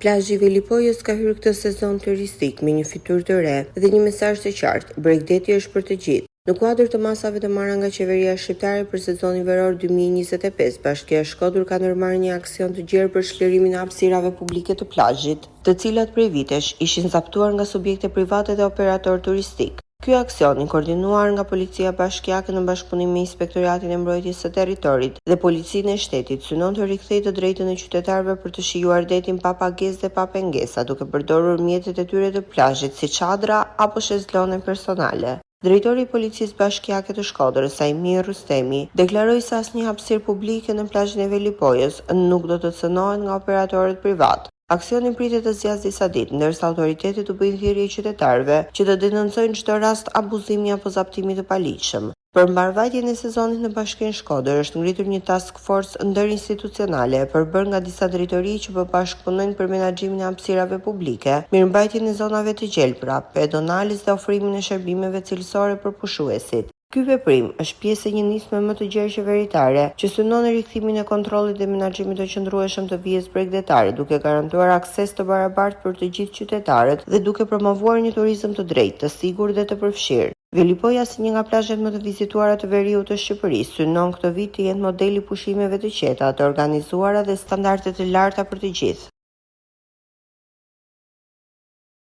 Plazhi i Velipojës ka hyrë këtë sezon turistik me një fytyrë të re dhe një mesazh të qartë, bregdeti është për të gjithë. Në kuadër të masave të marra nga qeveria shqiptare për sezonin veror 2025, Bashkia Shkodër ka ndërmarrë një aksion të gjerë për çlirimin e hapësirave publike të plazhit, të cilat prej vitesh ishin zaptuar nga subjekte private dhe operatorë turistikë. Ky aksion, i koordinuar nga Policia Bashkiake në bashkëpunim me Inspektoriatin e Mbrojtjes së Territorit dhe Policinë e Shtetit, synon të rikthejë të drejtën e qytetarëve për të shijuar detin pa pagesë dhe pa pengesa, duke përdorur mjetet e tyre të plazhit si çadra apo shezlone personale. Drejtori i Policisë Bashkiake të Shkodrës, Saimir Rustemi, deklaroi se asnjë hapësirë publike në plazhin e Velipojës nuk do të cenohet nga operatorët privatë. Aksioni pritet të zgjasë disa ditë, ndërsa autoritetet u bëjnë thirrje qytetarëve që të denoncojnë çdo rast abuzimi apo zaptimi të paligjshëm. Për mbarëvajtjen e sezonit në Bashkinë Shkodër është ngritur një task forcë ndërinstitucionale e përbërë nga disa drejtori që po bashkëpunojnë për menaxhimin e hapësirave publike, mirëmbajtjen e zonave të gjelbra, pedonales dhe ofrimin e shërbimeve cilësore për pushuesit. Ky veprim është pjesë e një nisme më të gjerë qeveritare që synon rikthimin e kontrollit dhe menaxhimit të qëndrueshëm të vijës bregdetare, duke garantuar akses të barabartë për të gjithë qytetarët dhe duke promovuar një turizëm të drejtë, të sigurt dhe të përfshirë. Velipoja si një nga plazhet më të vizituara të veriut të Shqipërisë, synon këtë vit të jetë model i pushimeve të qeta, të organizuara dhe standarde të larta për të gjithë.